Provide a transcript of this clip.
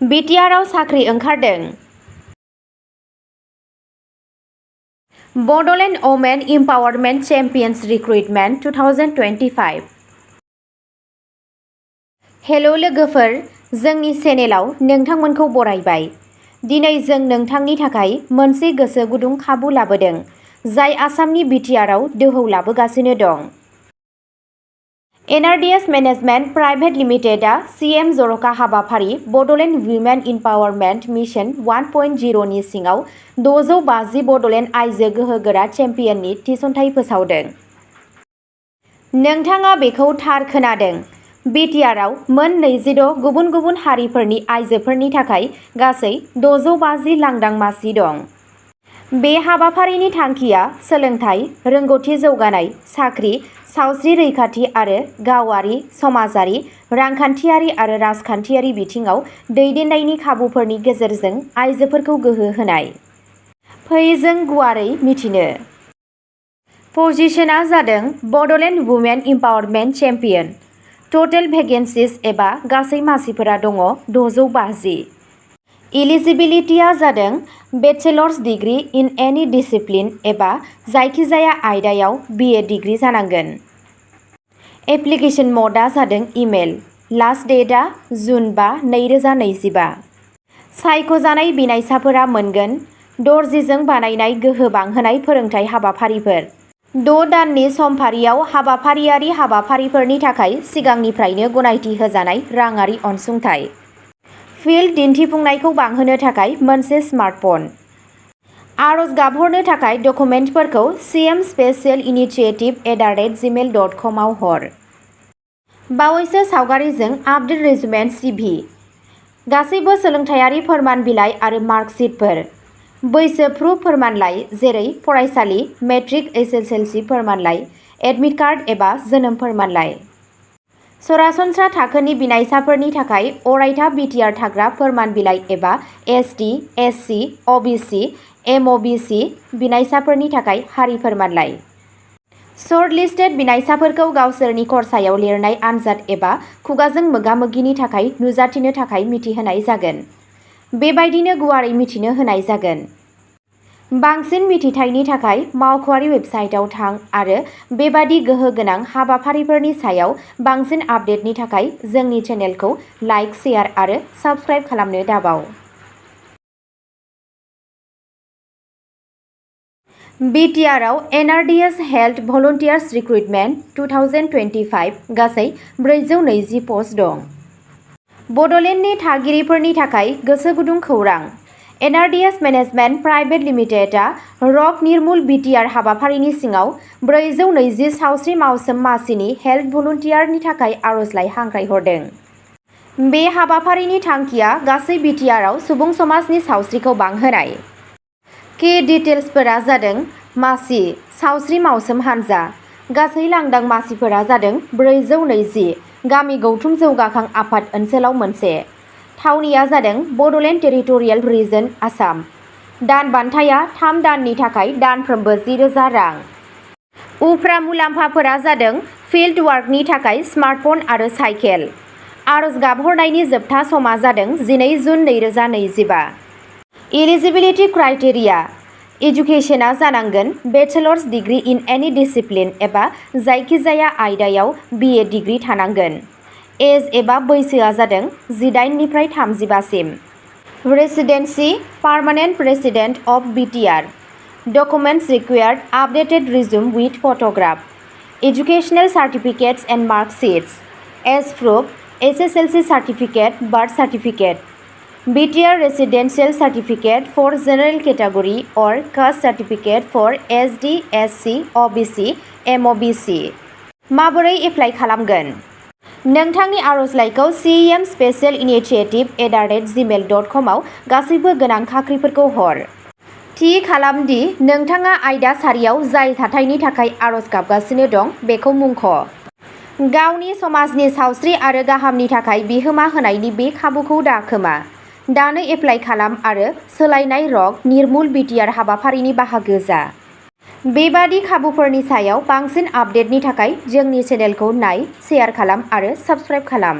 BTR आव साख्रि ओंखारदों। Bodoland Women Empowerment Champions Recruitment 2025। हेल' लोगोफोर, जोंनि चेनेलाव नोंथांमोनखौ बरायबाय। दिनै जों नोंथांनि थाखाय मोनसे गोसो गुदुं खाबु लाबोदों, जाय आसामनि BTR आव दोहौ लाबोगासिनो दं। NRDS मेनेजमेन्ट प्राइभेट लिमिटेडआ CM जर'खा हाबाफारि बड'लेण्ड वुमेन इम्पावारमेन्ट मिशन 1.0 नि सिङाव 650 बड'लेण्ड आइजो गोहोगोरा चेम्पियननि थिसनथाइ फोसावदों। नोंथाङा बेखौ थार खोनादों। BTR आव मोन 26 गुबुन गुबुन हारिफोरनि आइजोफोरनि थाखाय गासै 650 लांदां मासि दं। बे हाबाफारिनि थांखिया सोलोंथाइ, रोंग'थि जौगानाय, साख्रि, सावस्रि रैखाथि आरो गावारि, समाजारि, रांखान्थियारि आरो राजखान्थियारि बिथिङाव दैदेननायनि खाबुफोरनि गेजेरजों आइजोफोरखौ गोहो होनाय। फै जों गुवारै मिथिनो। पजिशना जादों बड'लेण्ड वुमेन इम्पावारमेन्ट चेम्पियन। टटेल भेकेन्सिज एबा गासै मासिफोरा दङ 650। इलिजिबिलिटिया जादों बेचेलर्स डिग्री इन एनी डिसिप्लिन एबा जायखिजाया आयदायाव BA डिग्री जानांगोन। एप्लिकेशन मडआ जादों इमेल। लास्ट डेटआ जुन 5, 2025। सायख'जानाय बिनायसाफोरा मोनगोन दर्जिजों बानायनाय गोहो बांहोनाय फोरोंथाय हाबाफारिफोर। 6 दाननि समफारियाव हाबाफारियारि हाबाफारिफोरनि थाखाय सिगांनिफ्रायनो गनायथि होजानाय राङारि अनसुंथाइ। फिल्ड दिन्थिफुंनायखौ बांहोनो थाखाय मोनसे स्मार्टफन। आर'ज गाबहरनो थाखाय डकुमेन्टफोरखौ cmspecialinitiative@gmail.com आव हर। बावैसो सावगारिजों आपडेट रेजुमेन्ट CV। गासैबो सोलोंथायारि फोरमान बिलाइ आरो मार्कशीटफोर। बैसो प्रुफ फोरमानलाइ जेरै फरायसालि, मेट्रिक SSLC फोरमानलाइ, एडमिट कार्ड एबा जोनोम फोरमानलाइ। सरासनस्रा थाखोनि बिनायसाफोरनि थाखाय अरायथा BTR थाग्रा फोरमान बिलाइ एबा ST, SC, OBC, MOBC बिनायसाफोरनि थाखाय हारि फोरमानलाइ। सर्टलिस्टेड बिनायसाफोरखौ गावसोरनि खरसायाव लिरनाय आनजाद एबा खुगाजों मोगा-मोगिनि थाखाय नुजाथिनो थाखाय मिथिहोनाय जागोन। बेबायदिनो गुवारै मिथिनो होनाय जागोन। बांसिन मिथिथायनि थाखाय मावख'आरि वेबसाइटआव थां आरो बेबादि गोहो गोनां हाबाफारिफोरनि सायाव बांसिन आपडेटनि थाखाय जोंनि चेनेलखौ लाइक, शेयार आरो साबस्क्राइब खालामनो दाबाव। BTR आव NRDS हेल्थ भलुन्टियार्स रिक्रुटमेन्ट 2025 गासै 420 पस्ट दं। बड'लेण्डनि थागिरिफोरनि थाखाय गोसो गुदुं खौरां। NRDS मेनेजमेन्ट प्राइभेट लिमिटेडआ रग निर्मुल BTR हाबाफारिनि सिङाव 420 सावस्रि मावसोम मासिनि हेल्थ भलुन्टियारनि थाखाय आर'जलाइ हांख्रायहरदों। बे हाबाफारिनि थांखिया गासै BTR आव सुबुं समाजनि सावस्रिखौ बांहोनाय। के डिटेल्सफोरा जादों मासि, सावस्रि मावसोम हानजा। गासै लांदां मासिफोरा जादों 420। गामि गौथुम जौगाखां आफाद ओनसोलाव मोनसे। थावनिया जादों बड'लेण्ड टेरिटरियेल रिजन, आसाम। दान बान्थाया 3 दाननि थाखाय दानफ्रोमबो 10,000 रां। उफ्रा मुलाम्फाफोरा जादों फिल्ड वार्कनि थाखाय स्मार्टफन आरो साइकेल। आर'ज गाबहरनायनि जोबथा समा जादों 12 जुन 2025। Eligibility criteria. एजुकेशनआ जानांगोन bachelor's degree in any discipline एबा जायखिजाया आयदायाव BA डिग्री थानांगोन। एज एबा बैसोआ जादों 18 निफ्राय 35 सिम। Residency permanent resident of BTR। Documents required updated resume with photograph. Educational certificates and marksheets. Age proof SSLC certificate, birth certificate. BTR residential certificate for general category or caste certificate for SD, SC, OBC, MOBC। माबोरै apply खालामगोन? नोंथांनि आर'जलाइखौ cmspecialinitiative@gmail.com आव गासैबो गोनां खाख्रिफोरखौ हर। थि खालाम दि नोंथाङा आयदा सारियाव जाय थाथायनि थाखाय आर'ज गाबगासिनो दं बेखौ मुंख'। गावनि समाजनि सावस्रि आरो गाहामनि थाखाय बिहोमा होनायनि बे खाबुखौ दाखोमा। दानो एप्लाइ खालाम आरो सोलायनाय रग निर्मुल BTR हाबाफारिनि बाहागो जा। बेबादि खाबुफोरनि सायाव बांसिन आपडेटनि थाखाय जोंनि चेनेलखौ नाय, शेयार खालाम आरो साबस्क्राइब खालाम।